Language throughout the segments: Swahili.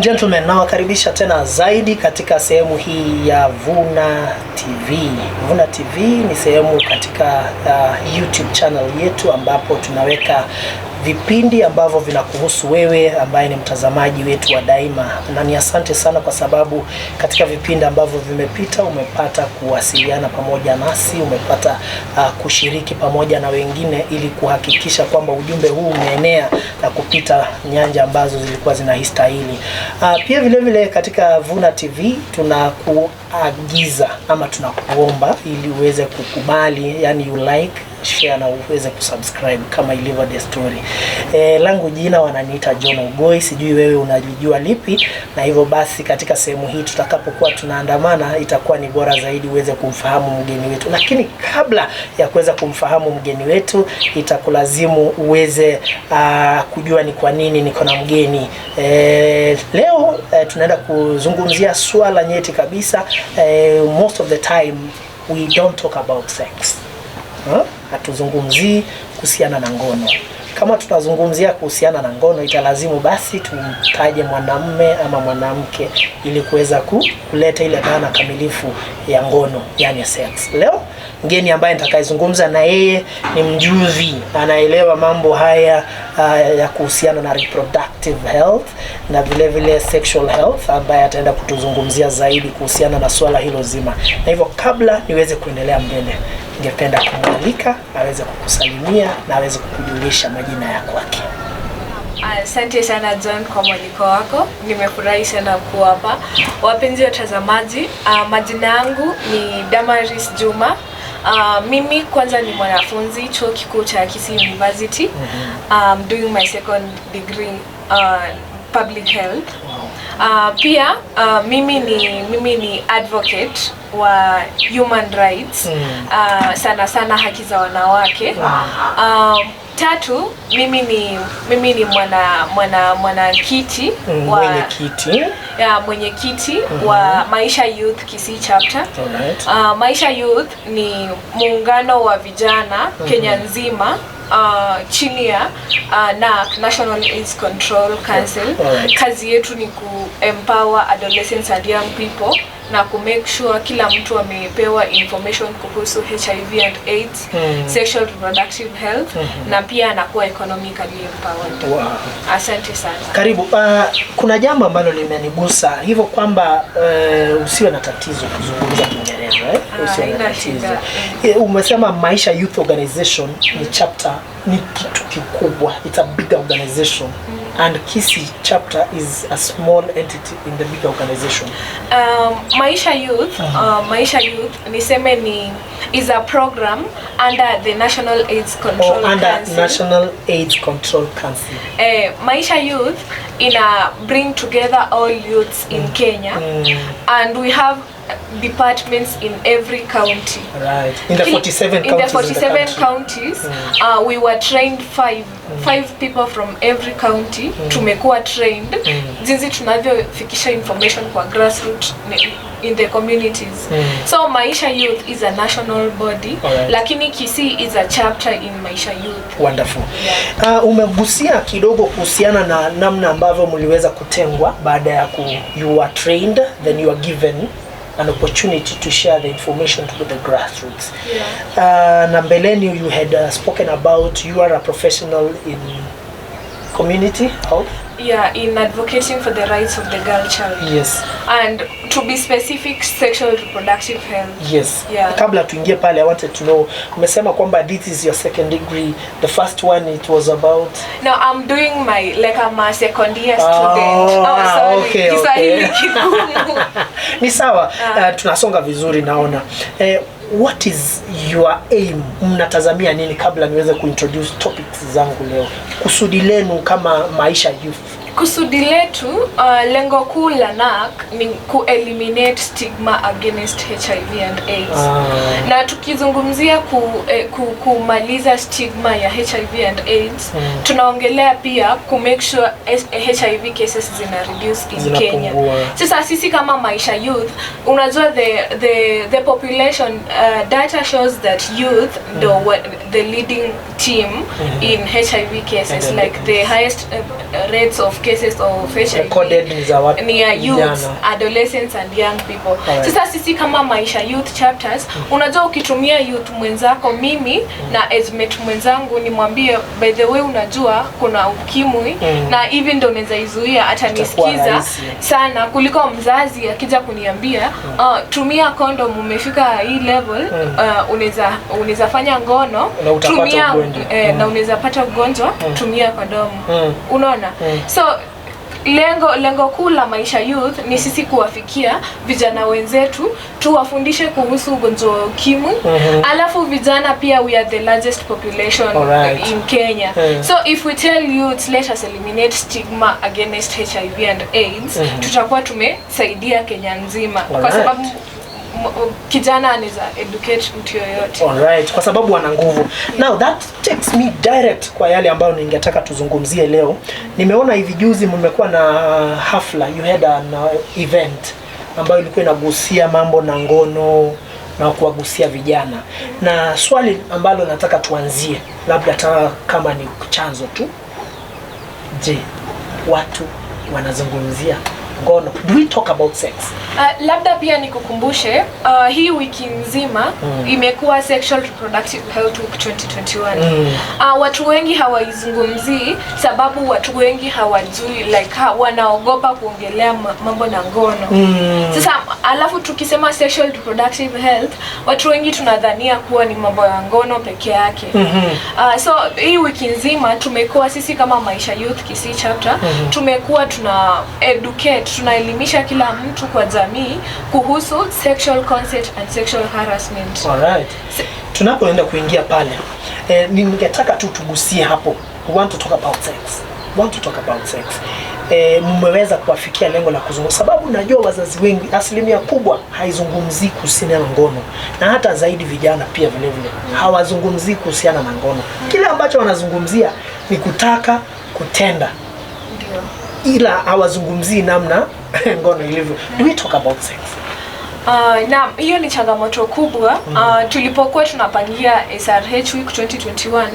And gentlemen, nawakaribisha tena zaidi katika sehemu hii ya Vuna TV. Vuna TV ni sehemu katika YouTube channel yetu ambapo tunaweka vipindi ambavyo vinakuhusu wewe ambaye ni mtazamaji wetu wa daima, na ni asante sana kwa sababu katika vipindi ambavyo vimepita umepata kuwasiliana pamoja nasi, umepata kushiriki pamoja na wengine ili kuhakikisha kwamba ujumbe huu umeenea na kupita nyanja ambazo zilikuwa zinahistahili. Pia vile vile katika Vuna TV tunakuagiza ama tunakuomba ili uweze kukubali, yani you like, share na uweze kusubscribe kama ilivyo desturi. Langu jina wananiita John Ogoi, sijui wewe unalijua lipi, na hivyo basi katika sehemu hii tutakapokuwa tunaandamana itakuwa ni bora zaidi uweze kumfahamu mgeni wetu, lakini kabla ya kuweza kumfahamu mgeni wetu itakulazimu uweze kujua ni kwa nini niko na mgeni leo. Tunaenda kuzungumzia swala nyeti kabisa. Most of the time we don't talk about sex. Huh? Hatuzungumzii kuhusiana na ngono. Kama tutazungumzia kuhusiana na ngono, italazimu basi tumtaje mwanamme ama mwanamke ili kuweza kuleta ile dhana kamilifu ya ngono, yani sex. Leo mgeni ambaye nitakayezungumza na yeye ni mjuzi, anaelewa mambo haya ya kuhusiana na reproductive health na vile vile sexual health, ambaye ataenda kutuzungumzia zaidi kuhusiana na swala hilo zima. Na hivyo kabla niweze kuendelea mbele, ningependa kumwalika aweze kukusalimia na aweze kukujulisha majina ya kwake. Asante sana, John, kwa mwaliko wako. Nimefurahi sana kuwa hapa. Wapenzi watazamaji, majina yangu ni Damaris Juma. Mimi kwanza ni mwanafunzi Chuo Kikuu cha Kisii University. Doing my second degree, public health. Pia mimi ni advocate wa human rights, sana sana haki za wanawake. Tatu, mimi ni mwanakiti wa Mwenyekiti. Ya, mwenyekiti wa Maisha Youth Kisii Chapter. Maisha Youth ni muungano wa vijana Kenya nzima, chini ya NAC, National AIDS Control Council. Kazi yetu ni ku empower adolescents and young people na ku make sure kila mtu amepewa information kuhusu HIV and AIDS, sexual reproductive health, na pia anakuwa economically empowered. Asante sana. Karibu. Kuna jambo ambalo limenigusa hivyo kwamba usiwe na tatizo kuzungumza Kiingereza, eh? Ah, Usiwe na haina tatizo. shida. Umesema Maisha Youth Organization ni chapter, ni kitu kikubwa. It's a big organization. And Kisii chapter is a small entity in the big organization. Maisha Youth niseme ni is a program under the National AIDS Control Or under Council. National AIDS Control Council. Maisha Youth ina bring together all youths in Kenya, and we have departments in every county. Right. In the 47 In the counties in the 47 country. Counties, we were trained five people from every county. Tumekuwa trained jinsi tunavyofikisha information kwa grassroots in the communities. So Maisha Youth is a national body, lakini Kisii is a chapter in Maisha Youth. Wonderful. Yeah. Umegusia kidogo kuhusiana na namna ambavyo mliweza kutengwa baada ya ku you were trained, then you are given an opportunity to share the information to the grassroots. Na mbeleni you had spoken about you are a professional in community health. Yeah, in advocating for the rights of the girl child. And to be specific, sexual reproductive health. Yeah. Kabla tuingie pale, I wanted to know, umesema kwamba this is your second degree. The first one, it was about Now I'm doing my, like, I'm a second year student. Oh, Oh, ah, sorry. okay. Kiswahili kigumu. Ni sawa. Ah. Tunasonga vizuri naona. What is your aim? Mnatazamia nini kabla niweze kuintroduce topics zangu leo? Kusudi lenu kama Maisha Youth. Kusudi letu, lengo kuu la NAC ni ku eliminate stigma against HIV and AIDS. Na tukizungumzia kumaliza stigma ya HIV and AIDS, tunaongelea pia ku make sure HIV cases zina reduce in Kenya. Zinapungua. Sasa sisi kama Maisha Youth, unajua the population data shows that youth ndo the leading team in HIV cases, And like the highest rates of cases of HIV Recorded ni za watu ni ya youth, vijana. Adolescents and young people. Alright. Sasa sisi kama Maisha Youth chapters, unajua ukitumia youth mwenzako, mimi na age mate mwenzangu, nimwambie, "By the way, unajua kuna ukimwi na hivi ndo unaweza izuia," Itakuwa atanisikiza rahisi. Sana kuliko mzazi akija kuniambia, "Tumia condom, umefika hii level, unaweza fanya ngono, Na utapata tumia ugonjwa." Na unaweza pata ugonjwa, tumia kondomu." Unaona? So lengo kuu la Maisha Youth ni sisi kuwafikia vijana wenzetu, tuwafundishe kuhusu ugonjwa wa ukimwi. Alafu vijana pia, we are the largest population in Kenya. So if we tell youths, "Let us eliminate stigma against HIV and AIDS," tutakuwa tumesaidia Kenya nzima kwa sababu kijana anaweza educate mtu yoyote. Alright, kwa sababu wana nguvu. Now that takes me direct kwa yale ambayo ningetaka tuzungumzie leo. Nimeona hivi juzi mmekuwa na hafla, you had an event ambayo ilikuwa inagusia mambo na ngono na kuwagusia vijana, na swali ambalo nataka tuanzie, labda hata kama ni chanzo tu, je, watu wanazungumzia ngono? Do we talk about sex? Labda pia nikukumbushe, hii wiki nzima imekuwa Sexual Reproductive Health Week 2021. Watu wengi hawaizungumzii sababu watu wengi hawajui, like wanaogopa kuongelea mambo na ngono. Sasa alafu tukisema sexual reproductive health, watu wengi tunadhania kuwa ni mambo ya ngono peke yake. So hii wiki nzima tumekuwa sisi kama Maisha Youth Kisii Chapter, tumekuwa tuna educate, tunaelimisha kila mtu kwa jamii kuhusu sexual consent and sexual harassment. Alright. Tunapoenda kuingia pale, ningetaka tu tugusie hapo. We want to talk about sex. We want to talk about sex. Mmeweza kuwafikia lengo la kuzungumza, sababu najua wazazi wengi, asilimia kubwa haizungumzii kuhusiana na ngono, na hata zaidi vijana pia vile vile hawazungumzii kuhusiana na ngono. Kile ambacho wanazungumzia ni kutaka kutenda, ila hawazungumzii namna ngono ilivyo. Do we talk about sex? Naam, hiyo ni changamoto kubwa. Tulipokuwa tunapangia SRH Week 2021,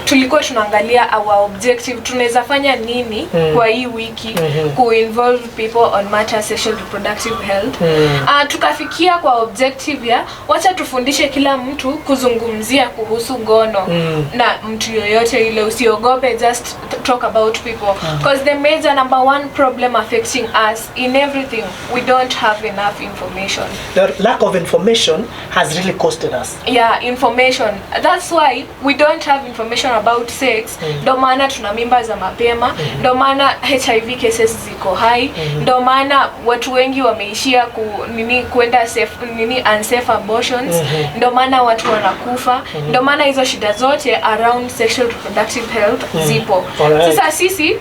tulikuwa tunaangalia our objective, tunaweza fanya nini kwa hii wiki ku involve people on matters sexual reproductive health. Tukafikia kwa objective ya wacha tufundishe kila mtu kuzungumzia kuhusu ngono na mtu yoyote ile, usiogope, just talk about people, because the major number one problem affecting us in everything, we don't have enough information. The lack of information has really costed us. Yeah, information. That's why we don't have information about sex. Ndo maana tuna mimba za mapema, ndo maana HIV cases ziko high, ndo maana watu wengi wameishia ku nini, kwenda safe, nini, unsafe abortions, ndo maana watu wanakufa, ndo maana hizo shida zote around sexual reproductive health zipo. Sasa sisi,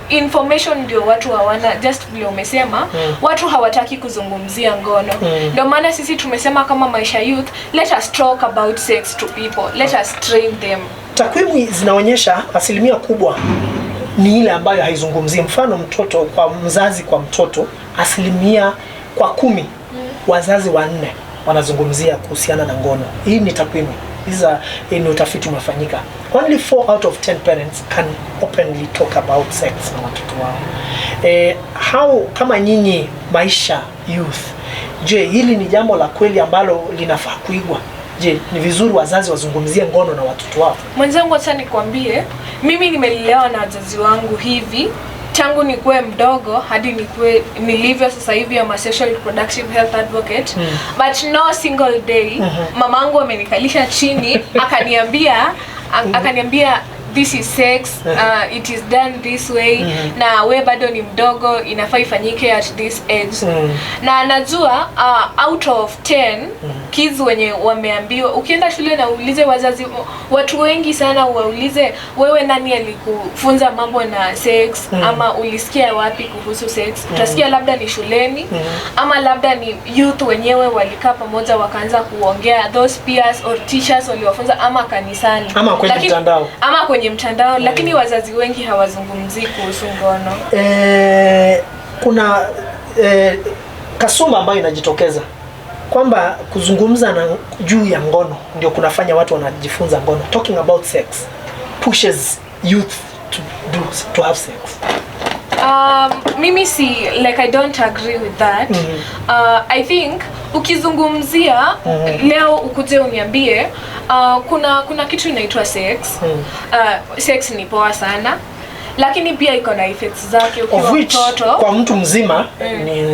information ndio watu hawana. Just vile umesema, watu hawataki kuzungumzia ngono. Ndio maana sisi tumesema kama Maisha Youth, let us talk about sex to people, let us train them. Takwimu zinaonyesha asilimia kubwa ni ile ambayo haizungumzii. Mfano, mtoto kwa mzazi kwa mtoto, asilimia kwa 10, wazazi wanne wanazungumzia kuhusiana na ngono. Hii ni takwimu. Hii ni utafiti umefanyika. Only 4 out of 10 parents can openly talk about sex na watoto wao. How kama nyinyi Maisha Youth, je, hili ni jambo la kweli ambalo linafaa kuigwa? Je, ni vizuri wazazi wazungumzie ngono na watoto wao? Mwenzangu, acha nikwambie, mimi nimelelewa na wazazi wangu hivi tangu nikuwe mdogo hadi nikuwe nilivyo sasa hivi. I'm a sexual reproductive health advocate, but no single day mamangu amenikalisha chini akaniambia, "This is sex, it is done this way, na we bado ni mdogo, inafaa ifanyike at this age." Na najua out of 10 kids wenye wameambiwa, ukienda shule na uulize wazazi, watu wengi sana, waulize, "Wewe nani alikufunza mambo na sex ama ulisikia wapi kuhusu sex?" utasikia labda ni shuleni ama labda ni youth wenyewe walikaa pamoja wakaanza kuongea, those peers or teachers waliwafunza, ama kanisani. Ama kwenye mtandao. Ama kwenye mtandao, lakini wazazi wengi hawazungumzii kuhusu ngono. Kuna kasumba ambayo inajitokeza kwamba kuzungumza na juu ya ngono ndio kunafanya watu wanajifunza ngono. Talking about sex pushes youth to have sex. Mimi si, like, I don't agree with that. I think ukizungumzia leo ukuje uniambie kuna kitu inaitwa sex. Sex ni poa sana, lakini pia iko na effects zake ukiwa Of which mtoto. Kwa mtu mzima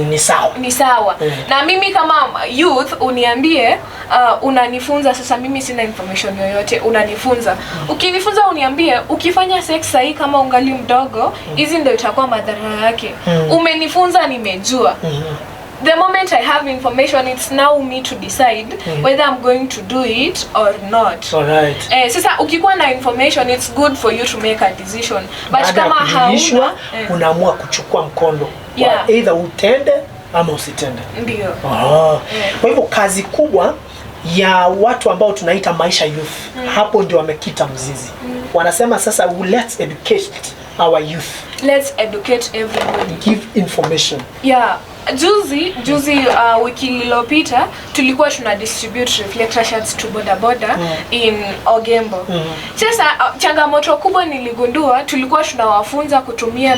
ni sawa. Ni sawa. Na mimi kama youth uniambie, unanifunza sasa, mimi sina information yoyote, unanifunza, ukinifunza uniambie ukifanya sex sahii kama ungali mdogo, hizi ndio itakuwa madhara yake. Umenifunza, nimejua. The moment I have information, it's now me to decide whether I'm going to do it or not. Sasa ukikuwa na information, it's good for you to make a decision, but Baada ya kama kujulishwa, hauna unaamua kuchukua mkondo wa either utende ama usitende. Ndio. Ah. Kwa hivyo kazi kubwa ya watu ambao tunaita Maisha Youth, hapo ndio wamekita mzizi. Wanasema sasa, let's educate our youth, Let's educate everybody. Give information. Yeah, juzi juzi, wiki iliyopita tulikuwa tuna distribute reflector shirts to boda boda in Ogembo. Sasa changamoto kubwa niligundua, tulikuwa tunawafunza kutumia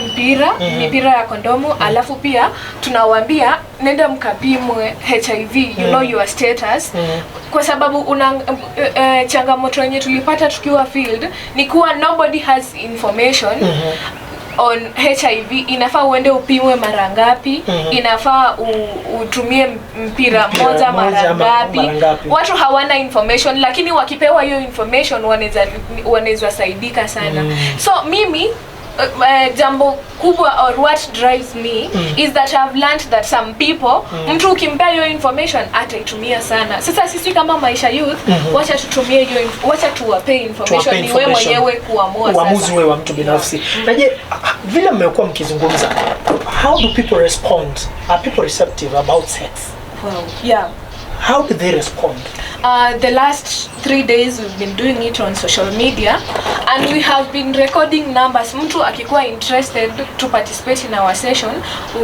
mipira ya kondomu, alafu pia tunawaambia nenda mkapimwe HIV, you know your status, kwa sababu una changamoto yenye tulipata tukiwa field ni kuwa nobody has information on HIV. Inafaa uende upimwe mara ngapi? Inafaa utumie mpira Mpira mmoja mara moja ngapi? Mara ngapi? Watu hawana information, lakini wakipewa hiyo information wanaweza saidika sana. So mimi jambo kubwa or what drives me is that I've learned that some people, mtu ukimpea hiyo information ataitumia sana. Sasa sisi kama Maisha Youth, wacha tutumie hiyo wacha tuwapee information, Tuwapee ni wewe information. mwenyewe kuamua Uamuzi sasa. wewe wa mtu binafsi. Na je, vile mmekuwa mkizungumza, how do people respond? Are people receptive about sex? Wow. Yeah. How do they respond? The last 3 days we've been doing it on social media and we have been recording numbers. Mtu akikuwa interested to participate in our session,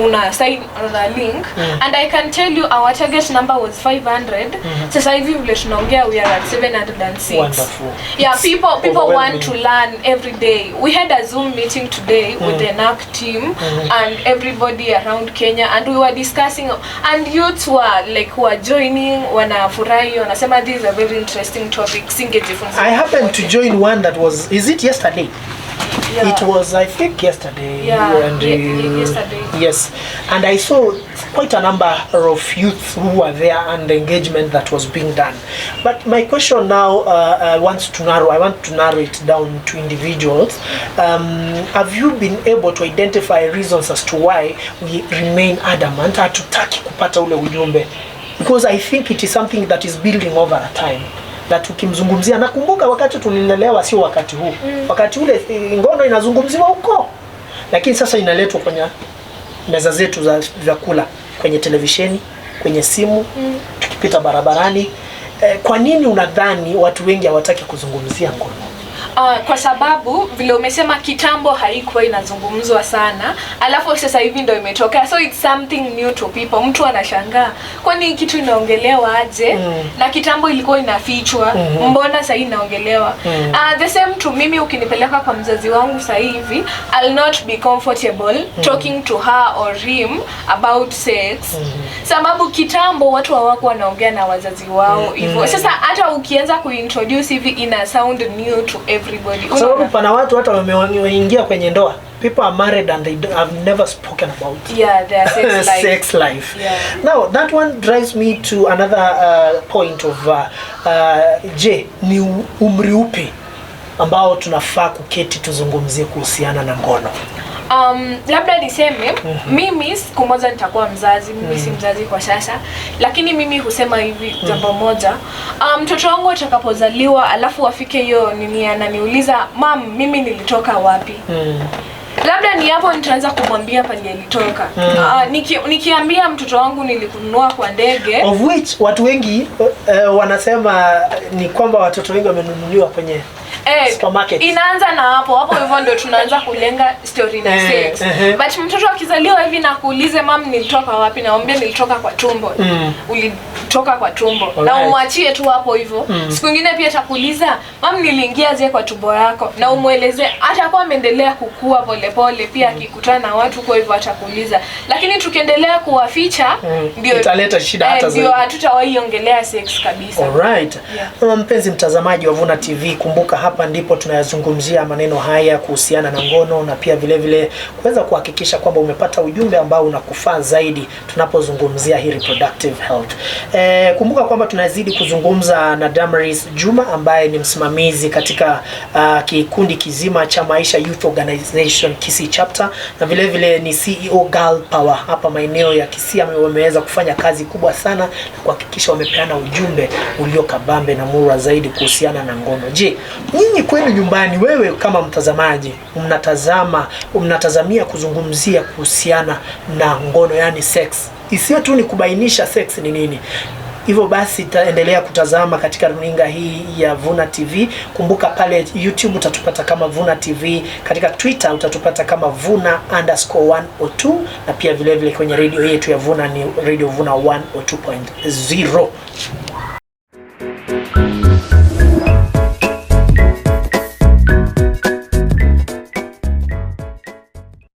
una sign on a link, and I can tell you our target number was 500. Sasa hivi vile tunaongea, we are at 706. Wonderful. Yeah. It's People want to overwhelming. Learn every day. We had a Zoom meeting today with the NAC team and everybody around Kenya, and we were discussing, and youths were like, were joining, wanafurahi, wanasema this is a very interesting topic, singejifunza. I happened to join one that was, is it yesterday? Yeah. It was, I think, yesterday. Yeah, And, yesterday. Yes, and I saw quite a number of youths who were there and the engagement that was being done. But my question now, I want to narrow it down to individuals. Have you been able to identify reasons as to why we remain adamant, hatutaki kupata ule ujumbe? Because I think it is something that is building over a time, that ukimzungumzia, nakumbuka wakati tulilelewa, sio wakati huu, wakati ule ngono inazungumziwa huko, lakini sasa inaletwa kwenye meza zetu za vyakula, kwenye televisheni, kwenye simu, tukipita barabarani. Kwa nini unadhani watu wengi hawataki kuzungumzia ngono? Kwa sababu vile umesema, kitambo haikuwa inazungumzwa sana, alafu sasa hivi ndo imetokea, so it's something new to people. Mtu anashangaa, kwani hii kitu inaongelewa aje? Na kitambo ilikuwa inafichwa, mbona sahii inaongelewa? The same to mimi, ukinipeleka kwa mzazi wangu sasa hivi, I'll not be comfortable talking to her or him about sex, sababu kitambo watu hawakuwa wanaongea na wazazi wao hivyo. Sasa hata ukianza kuintroduce hivi, ina sound new to everybody. Kwa sababu Unaona? pana watu hata wameingia kwenye ndoa, people are married and they have never spoken about Yeah, their sex life. Sex life. Yeah. Now that one drives me to another point of je, ni umri upi ambao tunafaa kuketi tuzungumzie kuhusiana na ngono? Labda niseme, mimi siku moja nitakuwa mzazi. Mimi si mzazi kwa sasa, lakini mimi husema hivi jambo moja: mtoto wangu atakapozaliwa alafu afike hiyo nini, ananiuliza, "Mum, mimi nilitoka wapi?" Labda ni hapo nitaanza kumwambia pale alitoka. Nikiambia mtoto wangu nilikununua kwa ndege. Of which watu wengi wanasema ni kwamba watoto wengi wamenunuliwa kwenye supermarket. Inaanza na hapo hapo hivyo ndio tunaanza kulenga story na sex. But mtoto akizaliwa hivi na kuulize, "Mum, nilitoka wapi?" Naambia, "Nilitoka kwa tumbo." Ulitoka Kutoka kwa tumbo na umwachie tu hapo hivyo. Siku ingine pia atakuuliza, "Mam, niliingia je kwa tumbo yako?" Na umwelezee. Atakuwa ameendelea kukua polepole, pia akikutana na watu kwa hivyo atakuuliza. Lakini tukiendelea kuwaficha, ndio Italeta shida hata ndio zaidi. hatutawahi ongelea sex kabisa. Alright. Yeah. Mpenzi mtazamaji wa Vuna TV, kumbuka hapa ndipo tunayazungumzia maneno haya kuhusiana na ngono na pia vile vile kuweza kuhakikisha kwamba umepata ujumbe ambao unakufaa zaidi tunapozungumzia hii reproductive health. Kumbuka kwamba tunazidi kuzungumza na Damaris Juma ambaye ni msimamizi katika kikundi kizima cha Maisha Youth Organization Kisii Chapter na vile vile ni CEO Girl Power hapa maeneo ya Kisii. Wameweza kufanya kazi kubwa sana na kuhakikisha wamepeana ujumbe ulio kabambe na murwa zaidi kuhusiana na ngono. Je, nyinyi kwenu nyumbani, wewe kama mtazamaji, mnatazamia kuzungumzia kuhusiana na ngono, yani sex, isiyo tu ni kubainisha sex ni nini? Hivyo basi taendelea kutazama katika runinga hii ya Vuna TV. Kumbuka pale YouTube utatupata kama Vuna TV, katika Twitter utatupata kama Vuna_102 na pia vile vile kwenye radio yetu ya Vuna ni Radio Vuna 102.0.